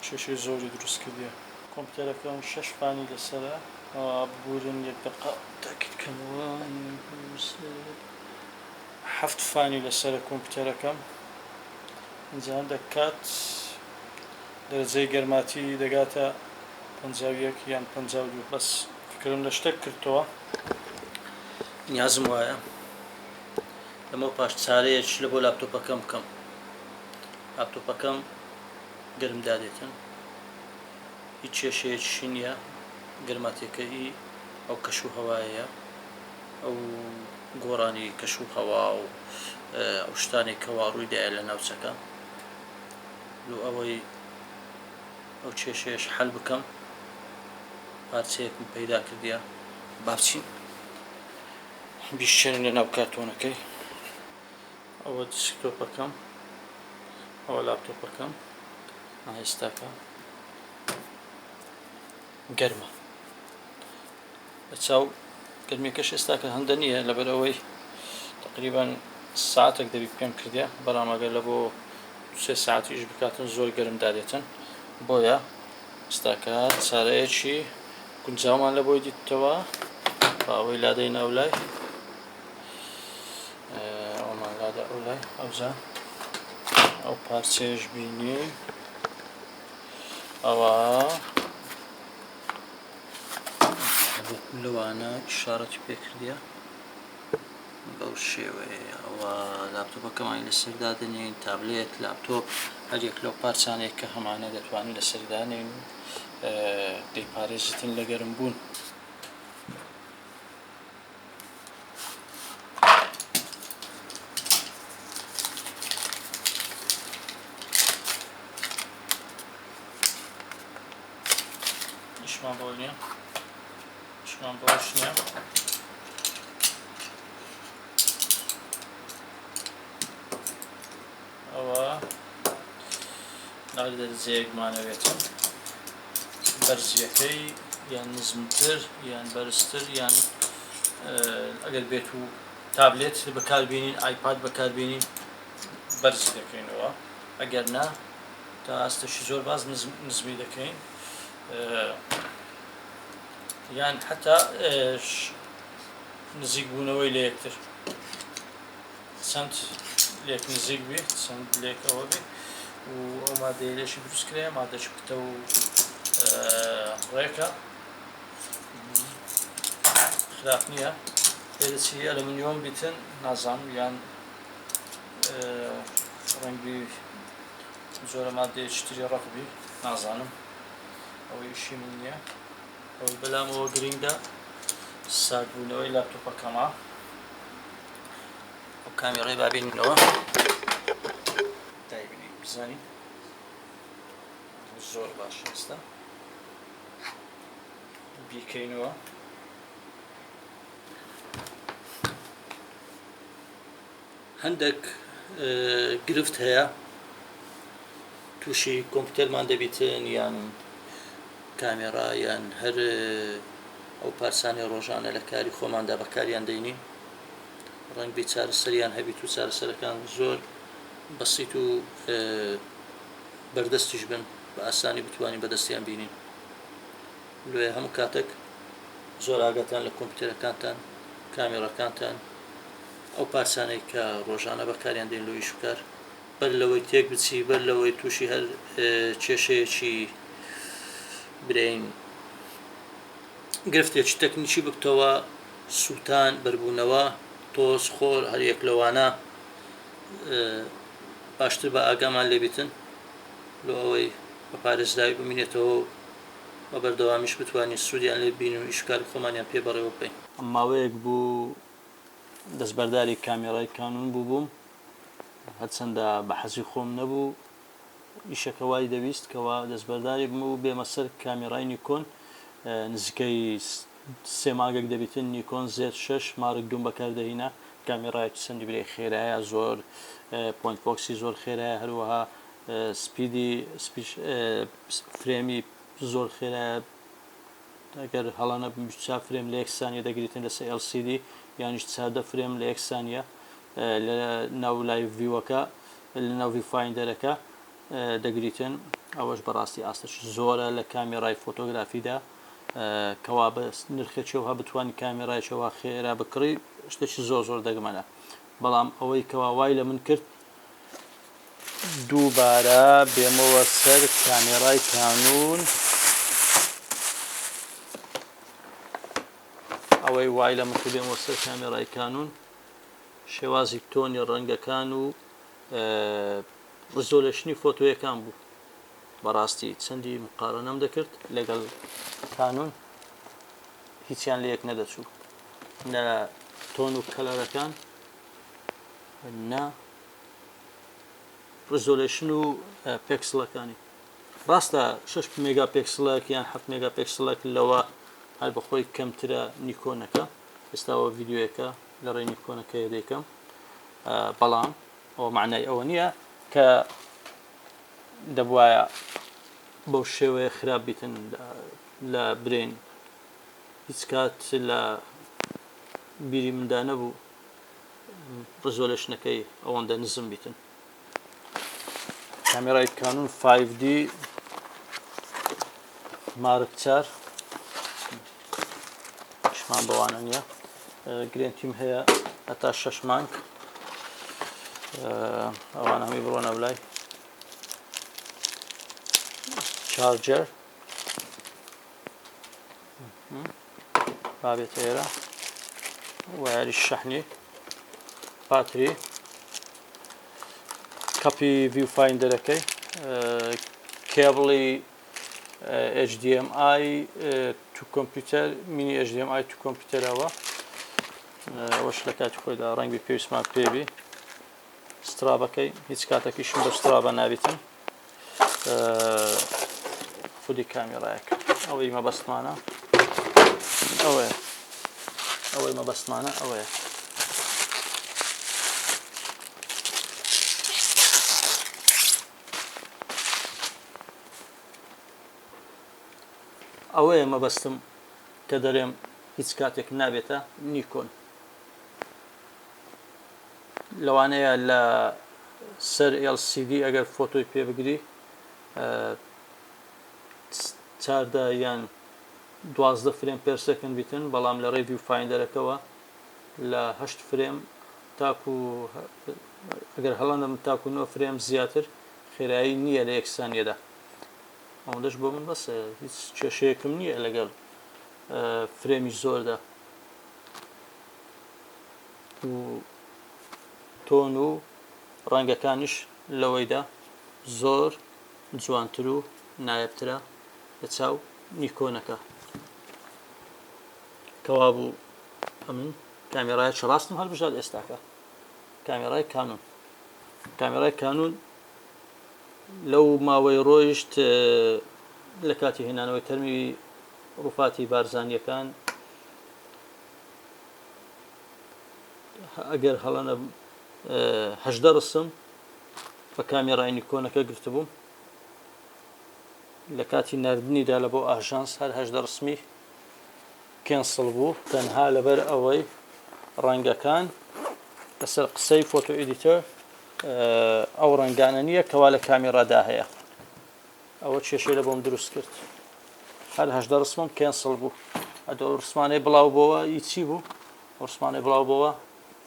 کێشەی زۆری دروست کردیە. کۆمپیوتەرەکەم شەش فانی لەسەرە. ببورن یەک دەقە تاکید کەمەوە حەفت فانی لەسەرە کۆمپیوتەرەکەم ئینجا هەندێک کات دەرەجەی گەرماتی دەگاتە 51 یان 52 بەس فکرم لە شتێک کردەوە نیازم وایە لەمەو پاش چارەیەک لە بۆ لاپتۆپەکەم بکەم لاپتۆپەکەم گەرم دادێتن هیچ کێشەیەکیشی نییە گەرماتیەکە ئی ئەو کەش و هەوایەیە ئەو گۆڕانی کەش و هەوا و ئەو شتانێک کەوا ڕوویدایە لە ناوچەکە لۆ ئەوەی ئەو کێشەیەش حەل بکەم پارچەیەکم پەیدا کردیە با بچین بیشکێنین لە ناو کارتۆنەکەی. ئەوە دیسکتۆپەکەم ئەوە لاپتۆپەکەم ئێستاکە گەرمە لە چاو گەرمیەکەش ئێستاکە هەندە نییە لەبەر ئەوەی تقریبان ساعتێک دەبی پێم کردیا بەڵام ئەگەر لە بۆ سێ ساعتیش بکاتن زۆر گەرم دادێتن بۆیە ئێستاکە چارەیەکی گونجاومان لە بۆی دیتەوە با ئەوەی لادەین ئەو لای ئەومان لادا ئەو لای ئەوجا ئەو پارچەیەش بینی ئەوە لەوانە ئیشارەتی پێکردە بەو شێوەیە ئەوە لاپتۆپەکەمانی لەسەر دادەنێین تابلێت لاپتۆپ هەریەک لەو پارچانەیە کە هەمانە دەتوانین لەسەر دانێین دەیپارێزیتن لە گەرم بوون. ئیشمان بۆ نییە ئیشمان بۆش نییە ئەوە هەر دەرجەیەکمانەوێتن بەرزیەکەی یان نزمتر یان بەرزتر یان ئەگەر بێت و تابلێت بەکاربیێنین ئایپاد بەکاربیێنین بەرزی دەکەینەوە ئەگەر نا تا ئاستێکی زۆر باز نزمی دەکەین یان حتا نزیک بوونەوەی لە یەکتر چەند لێک نزیک بی چەند لێک ئەوە بی و ئەو مادەیە لێشی دروست کرێ مادەش پتە و ڕێکە خراپ نییە پێدەچی ئەلمنیۆم بیتن نازانم یان ڕەنگی جۆرە مادەیەکی تری ڕەق بی نازانم ئەوەی ئیشی من نییە ئەوەی بەلامەوە گرینگە ساردبوونەوەی لاپتۆپەکەمە ئەو کامێڕەی با بینینەوە دایبنین بزانین زۆر باش ئێستا بیکەینەوە هەندێک گرفت هەیە تووشی کۆمپیوتەرمان دەبیتن یان کامێرا یان هەر ئەو پارچانەی ڕۆژانە لە کاری خۆماندا بەکاریان دەینین ڕەنگبی چارەسەریان هەبیت و چارەسەرەکان زۆر بەسیت و بەردەستیش بن بە ئاسانی بتوانین بەدەستیان بینین لۆیە هەموو کاتێک زۆر ئاگاتان لە کۆمپیوتەرەکانتان کامێڕەکانتان ئەو پارچانەی کە ڕۆژانە بەکاریان دێن لۆ ئیش و کار بەر لەوەی تێک بچی بەر لەوەی تووشی هەر کێشەیەکی برین گرفتێکی تەکنیکی ببتەوە سووتان بەربوونەوە تۆز خۆر هەر یەک لەوانە باشتر بە ئاگامان لێبیتن لۆ ئەوەی بە پارێزراوی بمینێتەوە و بە بەردەوامیش بتوانین سوودیان لێ ببینین و ئیش و کاری خۆمانیان پێ بەڕێوە ببەین. ماوەیەک بوو دەستبەرداری کامێرای کانون بووبووم، هەرچەندە بە حەزی خۆم نەبوو، ئیشەکە وای دەویست کەوا دەستبەرداری بم و بێمە سەر کامێرای نیکۆن، نزیکەی سێ مانگێک دەبیتن نیکۆن زێد شەش مارک دووم بەکار دەهینا، کامێرایەکی چەندی برێ خێرایە، زۆر point focus ی زۆر خێرایە، هەروەها speed ی frame ی زۆر خێرایە، ئەگەر هەڵە نەبم 24 frame لە یەک سانیە دەگریتن لەسەر LCD یانیش 14 frame لە یەک سانیە لە ناو live view ەکە لە ناو viewfinder ەکە دەگریتن. ئەوەش بەڕاستی ئاستەکی زۆرە لە کامێرای فۆتۆگرافیدا کەوا بە نرخێکی وەها بتوانی کامێرایەکی وا خێرا بکڕی شتێکی زۆر زۆر دەگمەنە بەڵام ئەوەی کەوا وای لە من کرد دووبارە بێمەوە سەر کامێرای کانوون ئەوەی وای لە من کرد بێمەوە سەر کامێرای کانوون شێوازی tone ی ڕەنگەکان و resolution ی فۆتۆیەکان بوو بەڕاستی چەندی مقارەنەم دەکرد لەگەڵ کانون هیچیان لە یەک نەدەچوو نە tone و color ەکان نە resolution و پێکسڵەکانی ڕاستە 6 مێگا پێکسڵەک یان 7 مێگا پێکسڵەک لەوە هەر بەخۆی کەمترە نیکۆنەکە ئێستاوە ڤیددیوەکە لە ڕێی نیکۆنەکەی دەیکەم بەڵام ئەوە مەعنای ئەوە نییە کە دەبوایە بەو شێوەیە خراپ بیتن لە برین هیچ کات لە بیری مندا نەبوو resolution ەکەی ئەوەندە نزم بیتن کامێرای کانون 5D Mark 4 شمان بەوانە نییە guarantee م هەیە هەتا شەش مانگ ئەوانە هەمووی بڕۆنە لای charger بابێتە ئێرە wire ی شەحنی پاتری کەپی viewfinder ەکەی cable ی HDMI to computer mini HDMI to computer ەوە ئەوەش لە کاتی خۆیدا ڕەنگی پێویستمان پێبی strap ەکەی هیچ کاتێکیشم بە strap ە نابیتن خودی کامیڕایەک ئەوەی مەبەستمانە ئەوەیە ئەوەی مەبەستمانە ئەوەیە ئەوەیە مەبەستم کە دەرێم هیچ کاتێک نابێتە نیکۆن لەوانەیە لە سەر LCD ئەگەر فۆتۆی پێ بگری چاردە یان 12 frame per second بیتن بەڵام لە ڕێی viewfinder ەکەوە لە هەشت frame تاکو ئەگەر هەڵە نەبم تاکو نۆ frame زیاتر خێرایی نییە لە یەک سانیەدا ئەوەندەش بۆ من بەسە هیچ کێشەیەکم نییە لەگەڵ frame ی زۆردا و tone و ڕەنگەکانیش لەوەیدا زۆر جوانتر و نایابترە لە چاو نیکۆنەکە کەوابوو ئەمن کامێرایەکی ڕاستم هەڵبژارد ئێستاکە کامێرای کانون کامێرای کانون لەو ماوەی ڕۆیشت لە کاتی هێنانەوەی تەرمی ڕوفاتی بارزانیەکان ئەگەر هەڵەنە هەژدە ڕسم بە کامێرای نیکۆنەکە گرتبووم لە کاتی نردنیدا لە بۆ ئاژانس هەر هەژدە ڕسمی cancel بوو تەنها لەبەر ئەوەی ڕەنگەکان لەسەر قسەی photo editor ئەو ڕەنگانە نییە کەوا لە کامیڕادا هەیە ئەوە کێشەی لە بۆم دروست کرد هەر هەژدە ڕسمم cancel بوو ئەدە ڕسمانەی بڵاو بۆوە ئی چی بوو ڕسمانەی بڵاو بۆوە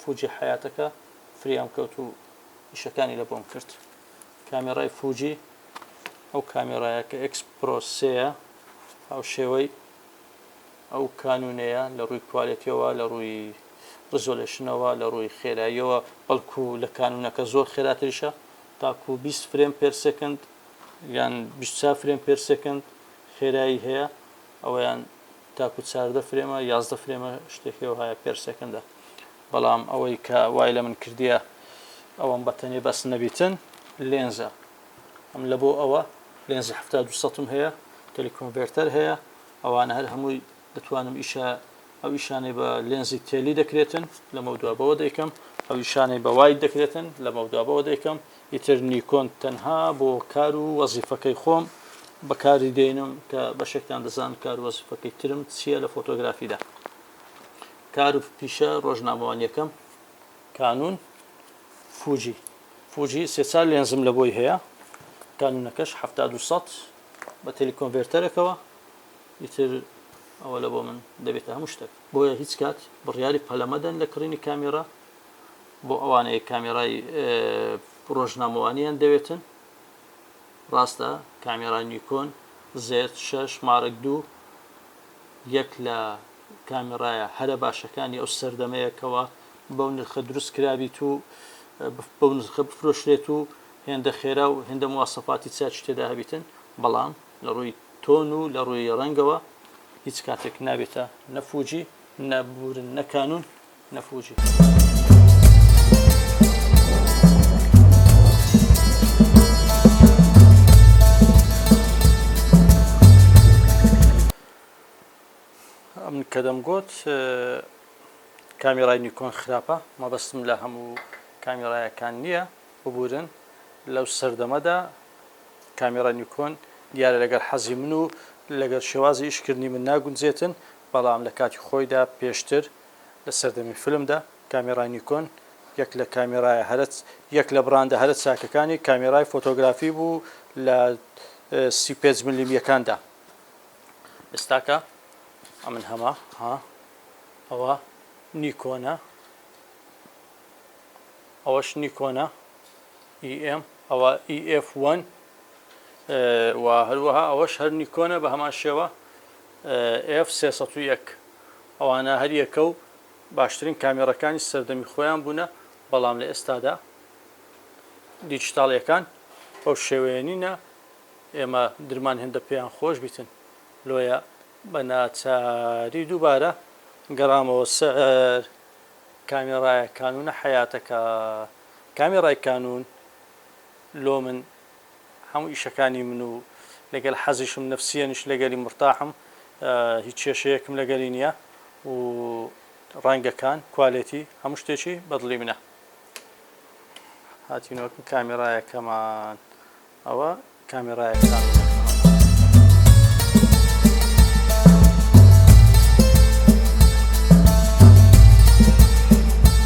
فوجی حیاتەکە فریام کەوت و ئیشەکانی لە بۆم کرد کامێڕای فوجی ئەو کامێڕایە کە X Pro سێیە هاوشێوەی ئەو کانونەیە لە ڕووی quality ەوە لە ڕووی resolution ەوە لە ڕووی خێراییەوە بەڵکو لە کانونەکە زۆر خێراتریشە تاکو 20 frame per second یان 24 frame per second خێرایی هەیە ئەوەیان تاکو 14 frame ە 11 frame ە شتێکی هەیە per second ە بەڵام ئەوەی کە وای لە من کردیە ئەوەم بە تەنێ بەس نەبیتن لێنزە ئەم لە بۆ ئەوە لێنزی 72 سەتم هەیە teleconverter هەیە ئەوانە هەر هەمووی دەتوانم ئیشە ئەو ئیشانەی بە لێنزی tele دەکرێتن لەمەودوا بەوە دەیکەم ئەو ئیشانەی بە wide دەکرێتن لەمەودوا بەوە دەیکەم ئیتر نیکۆن تەنها بۆ کار و وەزیفەکەی خۆم بەکاری دێنم کە بەشێکتان دەزان کار و وەزیفەکەی ترم چییە لە فۆتۆگرافیدا کار و پیشە ڕۆژنامەوانیەکەم کانون فوجی فوجی سێ چار لێنزم لە بۆی هەیە. کانوونەکەش 7200 بە teleconverter ەکەوە ئیتر ئەوە لە بۆ من دەبێتە هەموو شتێک. بۆیە هیچ کات بڕیاری پەلە مەدەن لە کڕینی کامێرا بۆ ئەوانەیە کامێرای ڕۆژنامەوانیان دەوێتن ڕاستە کامێرای نیکۆن Z 6 Mark دوو یەک لە کامێرایە هەرە باشەکانی ئەو سەردەمەیە کەوا بەو نرخە دروست کرابیت و بەو نرخە بفرۆشرێت و هێندە خێرا و هێندە مواسەفاتی چاکی تێدا هەبیتن بەڵام لە ڕووی tone و لە ڕووی ڕەنگەوە هیچ کاتێک نابێتە نە فوجی نە بورن نە کانون نە فوجی. ئەمن کە دەمگۆت کامێرای نیکۆن خراپە مەبەستم لە هەموو کامێرایەکان نییە ببورن لەو سەردەمەدا کامێرای نیکۆن دیارە لەگەڵ حەزی من و لەگەڵ شێوازی ئیشکردنی من ناگونجێتن بەڵام لە کاتی خۆیدا پێشتر لە سەردەمی فیلمدا کامێرای نیکۆن یەک لە کامێرایە هەرە یەک لە بڕاندە هەرە چاکەکانی کامێرای فۆتۆگرافی بوو لە 35 ملیمیەکاندا ئێستاکە ئەمن هەمە ها ئەوە نیکۆنە ئەوەش نیکۆنە EM ئەوە EF1 و هەروەها ئەوەش هەر نیکۆنە بە هەمان شێوە F301 ئەوانە هەریەکە و باشترین کامێڕەکانی سەردەمی خۆیان بوونە بەڵام لە ئێستادا دیجیتاڵیەکان بەو شێوەیە نینە ئێمە درمان هێندە پێیان خۆش بیتن لۆیە بە ناچاری دووبارە گەڕامەوە سەر کامێڕایە کانوونە حەیاتەکە کامێڕای کانوون لۆ من هەموو ئیشەکانی من و لەگەل حەزیشم نەفسیەنیش لەگەلی مورتاحم هیچ کێشەیەکم لەگەلی نییە و ڕەنگەکان quality هەموو شتێکی بەدڵی منە. هاتینەوە کامێڕایەکەمان ئەوە کامێڕایەکان.